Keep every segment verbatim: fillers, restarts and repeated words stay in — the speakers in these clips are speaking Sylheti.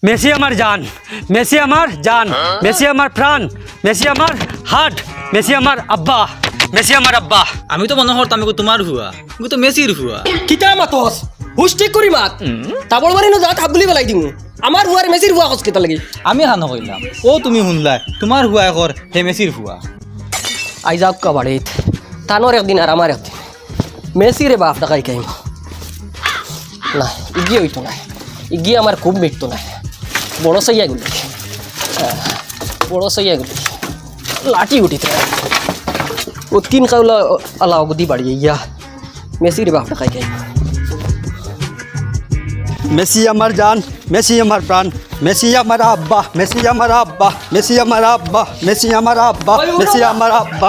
মেসি আমার জান, মেসি আমার জান, মেসি আমার প্রাণ, মেসি আমার হার্ট, মেসি আমার আব্বা, মেসি আমার আব্বা। আমি তো মনো করতাম এগু তুমার ফুয়া, এগু তো মেসির ফুয়া। কিতা মাতস? হুশ ঠিক করি মাত। তাবড় বাড়ি নু যাত হাবুলি বেলাই দিমু। আমার ফুয়ারে মেসির ফুয়া কস কিতার লাগি? আমি কানো কইলাম, অউ তুমি হুনলায়, তুমার ফুয়ায় কর হে মেসির ফুয়া। আইজ আউক্কা বাড়িত, তানর একদিন আর আমার একদিন। মেসিরে বাফ ডাকাই খাইমু। না, ইগিয়ে অইতো নায়। ইগিয়ে আমার খুব মিটতো নায়। বড় সাইয়া গুলি। আহ, বড় সাইয়া গুলি। লাঠি উঠিতে। অউ তিন কাউলা আলা অগুদি বাড়ি ইয়া। মেসিরে বাফ ডাকাই খাইমু। মেসি আমার জান, মেসি আমার প্রাণ, মেসি আমার আব্বা, মেসি আমার আব্বা, মেসি আমার আব্বা, মেসি আমার আব্বা, ওই উঠো মেসি না। আমার আব্বা।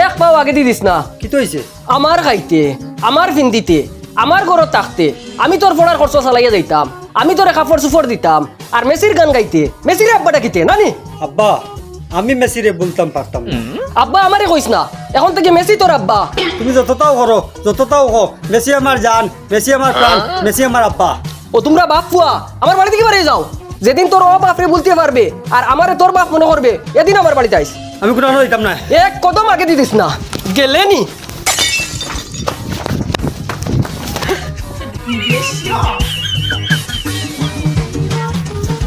এক পাও আগেদি দিস না। কিতা অইছে? আমার খাইতে, আমার ফিন্দিতে, আমার ঘরো থাকতে, আমি তোর পড়ার খরচ চালাইয়া যাইতাম, আমি তোরে কাপড় চুপড় দিতাম, আর মেসির গান গাইতে, মেসিরে আব্বা ডাকিতে, নানি? আব্বা, আমি মেসিরে ভুলতাম পারতাম না। আব্বা আমারে কইস না, এখন থাকি মেসি তোর আব্বা। তুমি যততাও করো, যততাও কও, মেসি আমার জান, মেসি আমার প্রাণ, মেসি আমার আব্বা। ও তুমরা বাফ ফুয়া, আমার বাড়ি থাকি বারই যাও। যেদিন তোর অউ বাফরে ভুলতে পারবে আর আমারে তোর বাফ মনো করবে, এদিন আমার বাড়িত আইস। আমি কুনু আনো দিতাম না। এক কদম আগেদি দিস না, গেলে নি।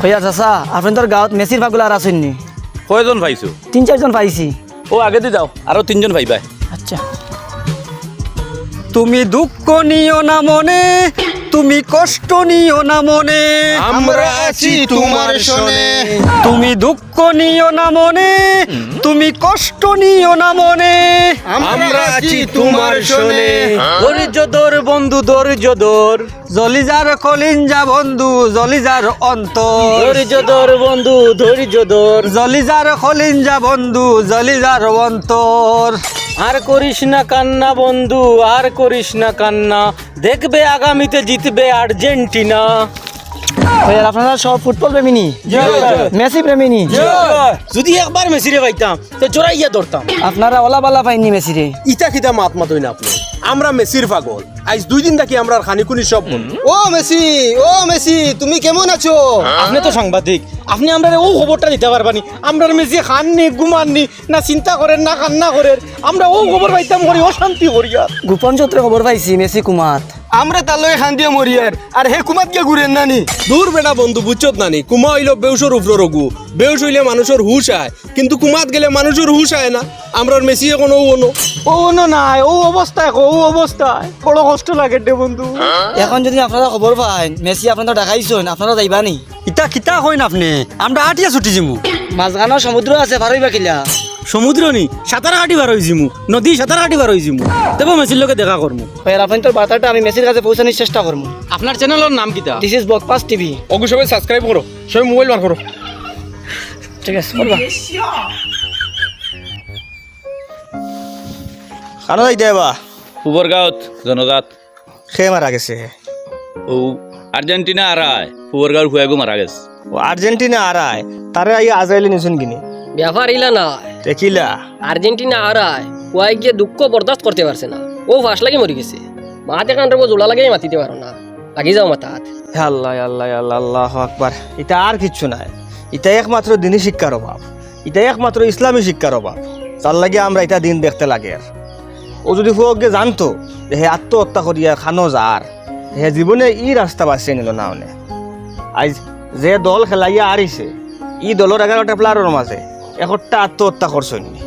কইয়া চাচা, আপনারার গাঁওত মেসির পাগল আর আছইন নি? কয়জন পাইছো? তিন চাইরজন পাইছি। অউ আগেদি যাও, আরো তিনজন পাইবায়। আচ্ছা। তুমি দুঃখ নিও না মনে, তুমি কষ্ট নিও না মনে। আমরা আছি তোমার সনে। তুমি দুঃখ নিও না মনে, তুমি কষ্ট নিও না মনে। আমরা আছি তোমার সনে। ধৈর্য ধর বন্ধু, ধৈর্য ধর। জ্বলি যার কলিঞ্জা বন্ধু, জ্বলি যার অন্তর। ধৈর্য ধর বন্ধু, ধৈর্য ধর। জ্বলি যার কলিঞ্জা বন্ধু, জ্বলি যার অন্তর। আর করিস না কান্না বন্ধু, আর করিস না কান্না। দেখবে আগামীতে জিতবে আর্জেন্টিনা। ভাই, আর আপনারা সব ফুটবল প্রেমী নি? জি, জি। মেসি প্রেমী নি? জি। যদি একবার মেসিরে পাইতাম, তে জড়াইয়া ধরতাম। আপনারা অলা বালা পাইন নি মেসিরে? ইতা কিতা মাত মাতইন আপনে? আমরা মেসির পাগল। আইজ দুই দিন থাকি আমরার খানিকুনি সব বন্ধ। ও মেসি, ও মেসি, তুমি কেমন আছো? আপনে তো সাংবাদিক, আপনে আমরারে অউ খবরটা দিতা পারবা নি? আমরার মেসি খান নি, ঘুমান নি, না চিন্তা করের, না কান্না করের। আমরা অউ খবর পাইতাম করি অশান্তি করিয়া। গোপন সূত্রে খবর পাইছি মেসি কুমাত। আমরা তার লগে খান দিয়া মরিয়ার, আর হে কুমাত গিয়া ঘুরের নানি। দূর বেটা বন্ধু, বুঝছত নানি? কুমা অইলো বেউসর উপরর অগু। বেউস অইলে মানুষর হুশ আয়। কিন্তু কুমাত গেলে মানুষর হুশ আয় না। আমরার মেসি এখন অউ অনো। অউ অনো নায়, অউ অবস্থায়, অউ অবস্থায়। বড় কষ্ট লাগের দে বন্ধু। এখন যদি আপনারা খবর পাইন, মেসি আপনারা ডাকাইছইন, আপনারা যাইবা নি? ইতা কিতা কইন আপনে? আমরা আটিয়া ছুটি যিমু। মাঝখানো সমুদ্র আছে, পার অইবা কিলা? সমুদ্র নি? সাঁতার কাটি পার অই যিমু। নদী সাঁতার কাটি পার অই যিমু। তেবো মেসির লগে দেখা করমু। ভাই, আর আপনারার বার্তাটা আমি মেসির কাছে পৌঁছানির চেষ্টা করমু। আপনার চ্যানেলর নাম কিতা? This is Bokpas T V। অগু সবে subscribe করো, সবে মোবাইল বার করো। ঠিক আছে, করবা। কানো যাইতে বা? ফুবরগাঁওত জনাজাত। কে মারা গেছে? অউ আর্জেন্টিনা আরায়, ফুবরগাঁওর ফুয়াগু মারা গেছে। ও আর্জেন্টিনা আরায়, তারে আইয়া আজরাইলে নিছইন গি নি? ব্যাপার ইলা না। তে কিলা? আর্জেন্টিনা আরায়, ফুয়ায় গিয়া দুঃখ বরদাস্ত করতে পারছে না। অউ ফাঁস লাগি মরি গেছে। মাতে কানরে বউ জোড়া লাগাই মাতিতে পারো না। লাগি যাও মাতাত। হে আল্লাহ, আল্লাহ, আল্লাহ, আল্লাহু আকবার। ইতা আর কিচ্ছু নায়। ইতা একমাত্র দিনী শিক্ষার অভাব। ইতা একমাত্র ইসলামী শিক্ষার অভাব। যার লাগি আমরা ইতা দিন দেখতে লাগের। অউ যদি ফুয়াগুয়ে জানতো যে হে আত্মহত্যা করিয়া খানো যার, হে জীবনে ই রাস্তা বাছিয়া নিলো না অনে। আইজ যে দল খেলাইয়া আরিছে, ই দলর এগারোটা প্লেয়ারর মাঝে একট্টা আত্মহত্যা করছইন নি,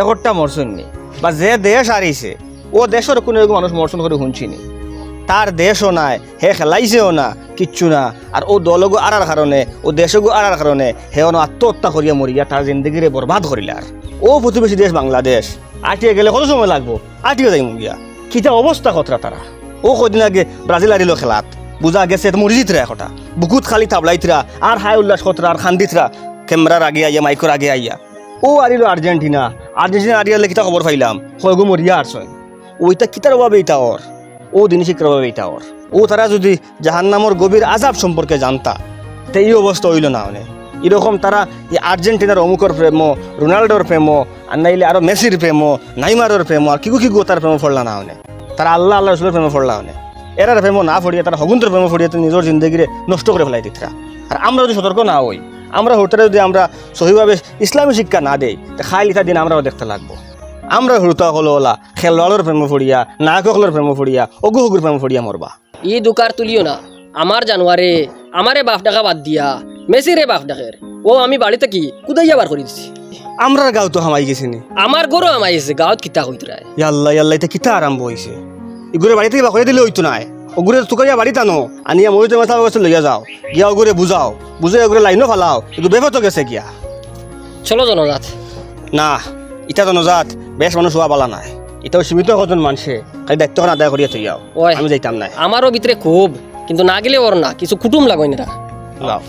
একট্টা মরছইন নি, বা যে দেশ আরিছে, অউ দেশর কুনু এগু মানুষ মরছইন করি হুনছি নি। তার দেশও নাই, হে খেলাইছেও না, কিচ্ছু না। আর অউ দলগু আরার কারণে, অউ দেশগু আরার কারণে হে অনো আত্মহত্যা করিয়া মরিয়া তার জিন্দেগিরে বরবাদ করিলার। অউ প্রতিবেশী দেশ বাংলাদেশ, আটিয়া গেলে কত সময় লাগবো? আটিয়া যাইমু গিয়া। কিতা অবস্থা কতরা তারা। অউ কয়দিন আগে ব্রাজিল আরিলো খেলাত, বুঝা গেছে মরি যিতরা একটা। বুকুত খালি থাবলাইতরা, আর হায় উল্লাস কতরা, আর কান্দিতরা, ক্যামেরার আগে আইয়া, মাইকর আগে আইয়া। অউ আরিলো আর্জেন্টিনা, আর্জেন্টিনা আরিয়ালে কিতা খবর পাইলাম, কয়গু মরিয়া আরছইন। অউ ইতা কিতার অভাবে ইতা অর? অউ দিনী শিক্ষার অভাবে ইতা অর। অউ তারা যদি জাহান্নামর গভীর আযাব সম্পর্কে জানতা, তে ই অবস্থা অইলো না অনে। ইরকম তারা ই আর্জেন্টিনার অমুকর প্রেমো, রোনাল্ডোর প্রেমো, আর নাইলে আরো মেসির প্রেমো, নাইমারর প্রেমো, আর কিগু কিগু তার প্রেমো পড়লা না অনে। তারা আল্লাহ, আল্লাহ রসুলর প্রেমো পড়লা অনে। এরার প্রেমো না পড়িয়া, তারা হগুন্তর প্রেমো পড়িয়া তো নিজর জিন্দেগিরে নষ্ট করি ফালাই দিতরা। আর আমরা যদি সতর্ক না অই, আমরা হুরুতারে যদি আমরা সহিভাবে ইসলামী শিক্ষা না দেই, তে খাইল ইতা দিন আমরাও দেখতা লাগবো। আমরা হুরুতা অকল অলা খেলোয়াড়র প্রেমো পড়িয়া, নায়ক অকলর প্রেমো পড়িয়া, অগু হগুর প্রেমো পড়িয়া মরবা। ই দুকার তুলিও না। আমার জানুয়ারে, আমারে বাফ ডাকা বাদ দিয়া, মেসিরে বাফ ডাকের। অউ আমি বাড়ি থাকি কুদাইয়া বার করি দিছি। আমরার গাঁও তো হামাই গেছে নি। আমার ঘরো হামাই গেছে, গাঁওত কিতা কইতরায়? ইয়াল্লা, ইয়াল্লা, ইতা কিতা আরম্ভ অইছে? ইগুরে বাড়ি থাকি বার করি দিলে অইতো নায়। অগুরে তুকাইয়া বাড়িত আনো, আনিয়া মসজিদর মাথার গেছে লইয়া যাও, গিয়া অগুরে বুঝাও, বুঝাইয়া অগুরে লাইনো ফালাও, ইগু বেপথো গেছে গিয়া। চলো জনাজাত। না, ইতা জনাজাত বেশ মানুষ অওয়া বালা নায়। ইতাও সীমিত কয়জন মানষে খালি দায়িত্বখান আদায় করিয়া থইয়াও। ওই। আমি যাইতাম নায়। আমারও ভিতরে খুব, কিন্তু না গেলে অর না, কিছু কুটুম লাগইন এরা। যাও।